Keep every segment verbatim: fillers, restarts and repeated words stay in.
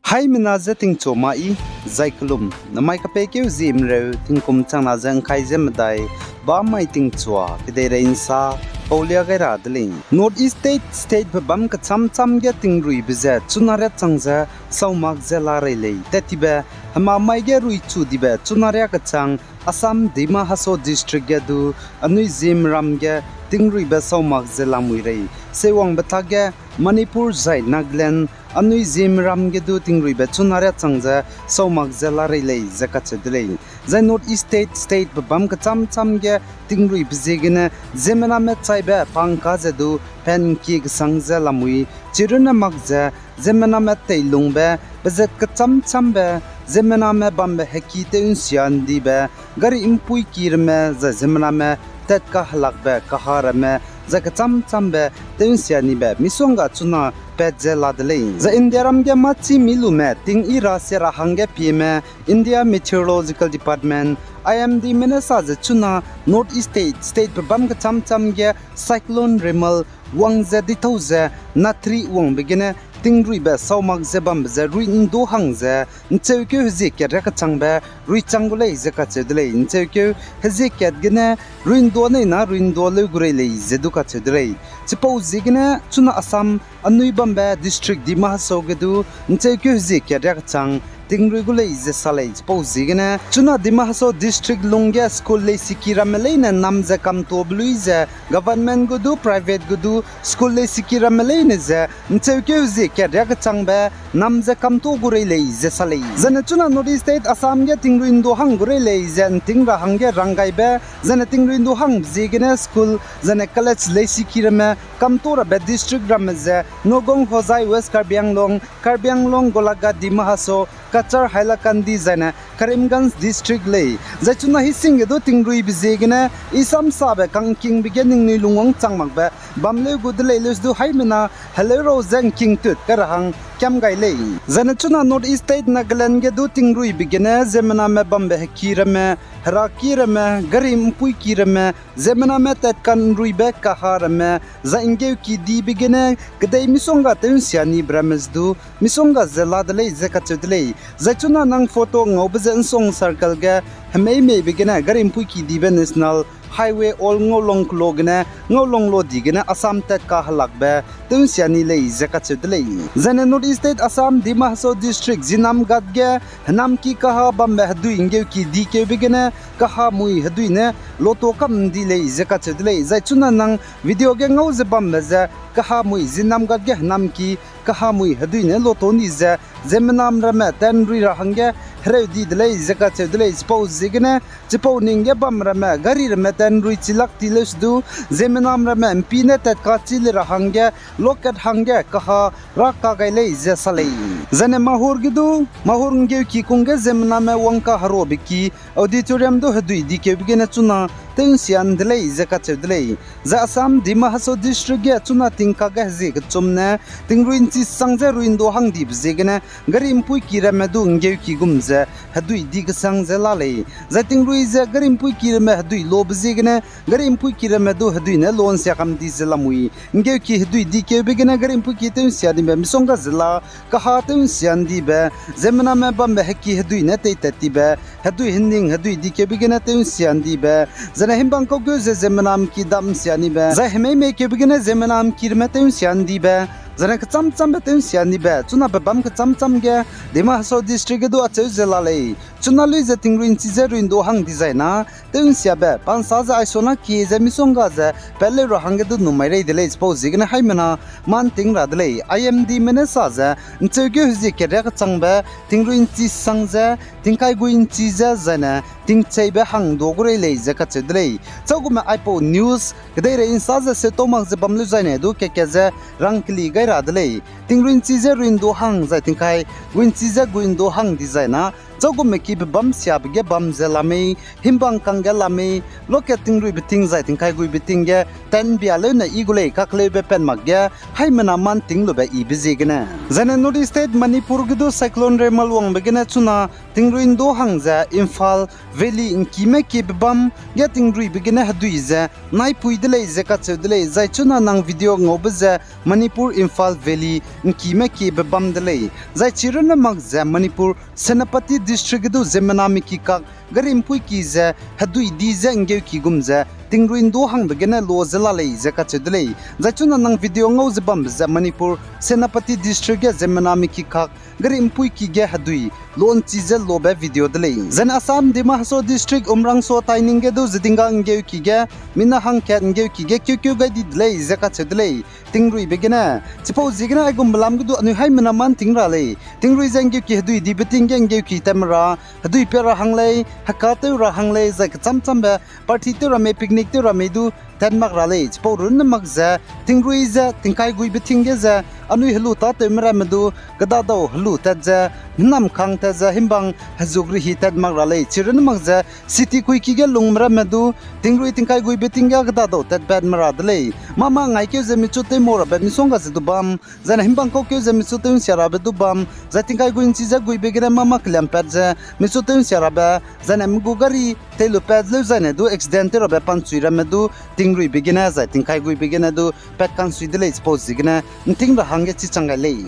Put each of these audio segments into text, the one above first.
Haimena je tingchua ma i, zai kelum, namai kapeikeu ziemreu, tingkum changna je ngkai ze medai, bam mai tingchua, kedeirei nsa, paulia gai ra de lei. North East State, state pe bam kecham cham ge tingruibe ze, chuna riâ chang ze, saumak ze la rei lei. Tat tibe, hema mai ge ruichu dibe, chuna riâ kechang, Assam Dima Hasao District ge du, anui Zemiram ge, tingruibe saumak ze lamui rei. Seiwangbe tak ge, Manipur zai Nagaland, anui Zemiram ge du tingruibe chuna riâ chang ze, saumak ze la rei lei ze kacheu de lei. Zai North East State, state pe bam kecham cham ge tingruibe ziegene, ziemmename chaibe pangka ze du, pan kie kesang ze lamui, chirunne mak ze, ziemmename teilungbe, pezat kecham chambe, ziemmename bambe heki tew nsia ndibe, gari mpuiki ramme, zai ziemmename tat kahelakbe, kaha ramme, zai kecham chambe, tew nsia nibe, misongga chuna pat ze la de lei. Zai Indiaram ge mâchi mi lume, ting i ra sia ra hangge pieme, India Meteorological Department, I M D me ne sa ze chuna North East State, state pe bam kecham cham ge Cyclone Remal wang ze ditau ze natri wangbe gene tingruibe saumak ze bambe ze rui ndu hang ze ncheukeu hezie kat riâ kechangbe rui chang gu lei ze kacheu de lei. Ncheukeu hezie kat gene rui ndu nei na rui ndu leu gu rei lei ze du kacheu de lei. Chipau ziegene chuna Assam anui bambe district Dima Hasao ge du ncheukeu hezie kat riâ kechang tingrui gu lei ze sa lei. Chipau ziegene chuna Dima Hasao district lungge school leisiki ramme leine nam ze kamtuabe lui ze government gu du private gu du school leisiki ramme leine ze ncheukeu hezie kat riâ kechangbe nam ze kamtuâ gu rei lei ze sa lei. Zane chuna North East State Assam ge tingrui ndu hang gu rei lei ze nting ra hangge ranggaibe, zane tingrui ndu hangbe ziegene school, zane college leisiki ramme kamtuâ rabe district ramme ze Nagaon, Hojai, West Karbi Anglong, Karbi Anglong, Golaghat, Dima Hasao, Cachar, Hailakandi zane Karimganj district lei. Zai chuna hising ge du tingruibe ziegene, i samsabe kangkingbe ge ningnui lungwang chang makbe bam leu gu de lei leu du haimena heleu rau ze ngkingtut kai ra hang kiam gai lei. Zane chuna North East State Nagaland ge du tingruibe gene ziemmename bambe heki ramme, heraki ramme, gari mpuiki ramme, ziemmename tat kanruibe kaha ramme, zai nggeuki dibe gene kedei misongga tew nsia nibe ramme ze du misongga ze la de lei ze kacheu de lei. Zai chuna nang photo ngaube ze Nsong circle ge hemei meibe gene gari mpuiki dibe National Highway Old Ngaulong kelo gene Ngaulong lo di gene Assam tat kahelakbe tew nsia ni lei ze kacheu de lei. Zane North East State Assam Dima Hasao District Zinamgat ge henamki kaha bambe hedui nggeuki dikeube gene kaha mui hedui ne loto kam ndi lei ze kacheu de lei. Zai chuna nang video ge ngau ze bambe ze kaha mui Zinamgat ge henamki kaha mui hedui ne loto ni ze ziemmenam ramme tanrui ra hangge hereu di de lei ze kacheu de lei. Chipau ziegene chipau ning ge bam ramme gari ramme tanrui chilak ti leu se du ziemmenam ramme mpi ne tat kachi le ra hangge lokat hangge kaha ra ka gai lei ze sa lei. Zane Mahur ge du, Mahur nggeuki kung ge ziemmename wangka herobe ki auditorium du hedui dikeube gene chuna tew nsia de lei ze kacheu de lei. Zai Assam Dima Hasao District ge chuna tingka ge hezie kechum ne tingrui nchi sang ze rui ndu hang dibe ziegene gari mpuiki ramme du nggeuki gum ze hedui di kesang ze la lei. Zai tingrui ze gari mpuiki ramme hedui lobe ziegene gari mpuiki ramme du hedui ne lo nsia kam di ze lamui. Nggeuki hedui dikeube gene gari mpuiki tew nsia dibe misongga ze la, kaha tew nsia ndibe, ziemmename bambe heki hedui ne teitat tibe, hedui hening hedui dikeube gene tew nsia ndibe, zane himbang kau keu ze ziemmenam ki dam nsia nibe, zai hemei mei keube gene ziemmenam ki ramme tew nsia ndibe, zane kecham chambe tew nsia ndibe, chuna pe bam kecham cham ge, Dima Hasao District ge du acheu ze la lei. Chuna lui ze tingrui nchi ze rui ndu hang dizai na, tew nsiabe, pansa ze aisona kie ze misongga ze, pat leu ra hangge du numai rei de lei, chipau ziegene haimena, man ting ra de lei, I M D me ne sa ze, ncheukeu hezie kat riâ kechangbe, tingrui nchi sang ze, tingkai gui nchi ze, zaine, tingcheibe hang du gu rei lei ze kacheu de lei. Chaugume aipau news, kedeirei nsa ze seutau mak ze bam leu zaine du kat kat ze rangkeli gai ra de lei. Tingrui nchi ze rui ndu hang zai tingkai gui nchi ze gui ndu hang dizai na, Chaugumme kibe bam siabe ge bam ze la mei, himbang kangge la mei, lokat tingruibe ting zai tingkaiguibe ting ge tenbia leune i gu lei kakleube pat mak ge, haimena man ting lube ibe ziegene. Zaine North East State Manipur ge du Cyclone Remal wangbe gene chuna tingrui ’ndu hang ze Imphal Valley ’ngkime kiebe bam ge tingruibe gene hedui ze naipui de lei ze kacheu de lei, zai chuna nang video ngaube ze Manipur Imphal Valley ’ngkime kiebe bam de lei, zai chirunne mak ze Manipur Senapati District ge du ziemmename ki kak gari ’mpuiki ze hedui di ze ’nggeuki gum ze tingrui ’ndu hangbe gene lo ze la lei ze kacheu de lei, zai chuna nang video ngau ze bambe ze Manipur Senapati District ge ziemmename ki kak gari ’mpuiki ge hedui lo ’nchi ze lobe video de lei. Zaine Assam Dima Hasao District Umrangso Taining ge du zedingga ’nggeuki ge mina hangkat ’nggeuki ge keukeu gai di de lei ze kacheu de lei, tingruibe gene. Chipau ziegene aigumbe lam ge du anui haimena man ting ra lei. Tingrui ze ’nggeuki hedui dibe ting ge ’nggeuki tatme ra, hedui pia ra hang lei, heka tew ra hang lei, zai kecham chambe party tew ra mei, picnic tew ra mei du tat mak ra lei. Chipau runne mak ze tingrui ze tingkaiguibe ting ge ze anui helu tâtewme ramme du kedadau helu tat ze, ’nnamkang tat ze, himbang hezuk rehi tat mak ra lei. Chirunne mak ze city kuiki ge lungme ramme du tingrui tingkaiguibe ting ge kedadau tatpatme ra de lei. Mâ mâ ngaikeu ze michu tew mau rabe misongga ze du bam, zaine himbang kaukeu ze michu tew ’nsia rabe du bam, zai tingkaigui ’nchi ze guibe gene mâ mâ keliampat ze michu tew ’nsia rabe, zaine mi gu gari tei lu pat leu zaine du accident tew rabe panchui ramme du tingruibe gene zai tingkaiguibe gene du pat kangsui de lei, chipau ziegene ’nting ra hangge chichang gai lei.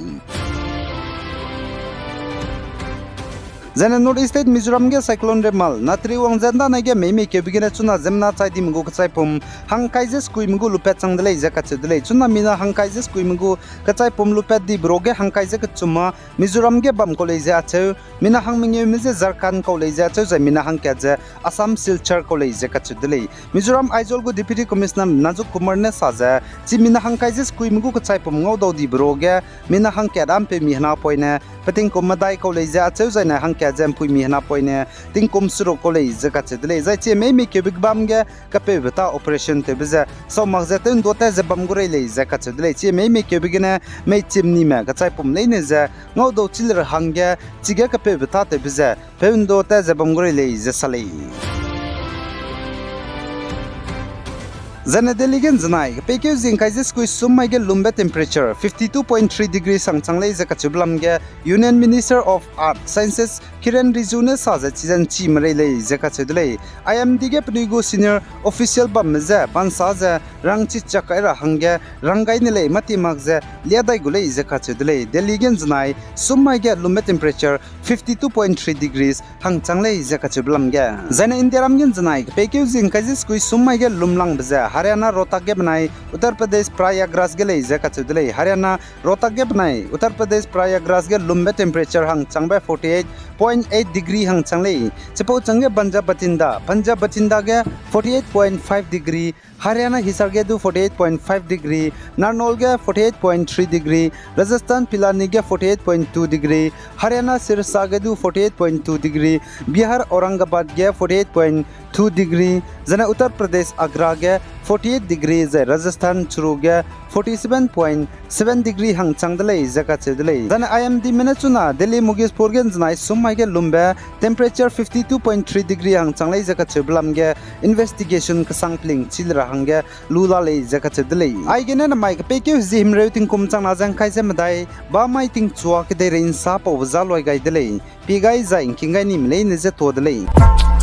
Zaine North East State Mizoram ge Cyclone Remal natri wang ze ’ndanai ge mei meikeube gene chuna ziemmena chai dime gu kechaipum hangkai ze sekuime gu lupat chang de lei ze kacheu de lei. Chuna mina hangkai ze sekuime gu kechaipum lupat dibe ro ge hangkai ze kechuma Mizoram ge bam kau lei ze acheu, mina hangmengeume ze Jharkhand kau lei ze acheu zai mina hangkat ze Assam Silchar kau lei ze kacheu de lei. Mizoram Aizawl gu Deputy Commissioner Najok Kumar ne sa ze, chi mina hangkai ze sekuime gu kechaipum ngaudau dibe ro ge mina hangkat â ’mpeumi henapoine petingkum medai kau lei ze acheu zaine hangkat ze ’mpuimi henapoine tingkum seruk kau lei ze kacheu de lei. Zai chi mei meikeube ge bam ge kepeube ta operation tewbe ze sau mak ze tew ’nduâ tat ze bam gu rei lei ze kacheu de lei. Chi mei meikeube gene mei chimnime kechaipum leine ze ngaudau chî le ra hangge chige kepeube tâtewbe ze peu ’nduâ tat ze bam gu rei lei ze sa lei. Zaine Delhi ge ’nzenai kepeikeu zie ’ngkai ze sekui sum mai ge lumbe temperature fifty two point three degree hangchang lei ze kacheube lam ge Union Minister of Earth Sciences Kiren Rijiju ne sa ze chize ’nchime rei lei ze kacheu de lei. I M D ge penui gu senior official bamme je bansa ze rangchi chak kai ra hangge rang gai ne lei, mâti mak ze liadai gu lei ze kacheu de lei. Delhi ge ’nzenai sum mai ge lumbe temperature fifty two point three degrees hangchang lei ze kacheube lam ge. Zaine Indiaram ge ’nzenai kepeikeu zie ’ngkai ze sekui sum mai ge lumlangbe ze Haryana Rohtak ge benai Uttar Pradesh Prayagraj ge lei ze kacheu de lei. Haryana Rohtak ge benai Uttar Pradesh Prayagraj ge lumbe temperature hangchangbe forty eight point eight degree hangchang lei. Chipau chângge Banjab Bathinda, Banjab Bathinda ge forty eight point five degree, Haryana Hisar ge du forty eight point five degree, Narnaul ge forty eight point three degree, Rajasthan Pilani ge forty eight point two degree, Haryana Sirsa ge du forty eight point two degree, Bihar Aurangabad ge forty eight point two degree, zaine Uttar Pradesh Agra ge forty eight degree, zai Rajasthan Churu ge forty seven point seven degree hangchang de lei ze kacheu de lei. Zaine I M D me ne chuna Delhi Mogeshpur ge ’nzenai sum mai ge lumbe temperature fifty two point three degree hangchang lei ze kacheube lam ge investigation kesang peling chî le ra hangge lu la lei ze kacheu de lei. Aigene namai kepeikeu zie himreu tingkum changna ze ’ngkai ze medai bamai tingchua kedeirei ’nsa paube za luai gai de lei. Pie gai zai ’ngking gai nime leine je tuâ de lei.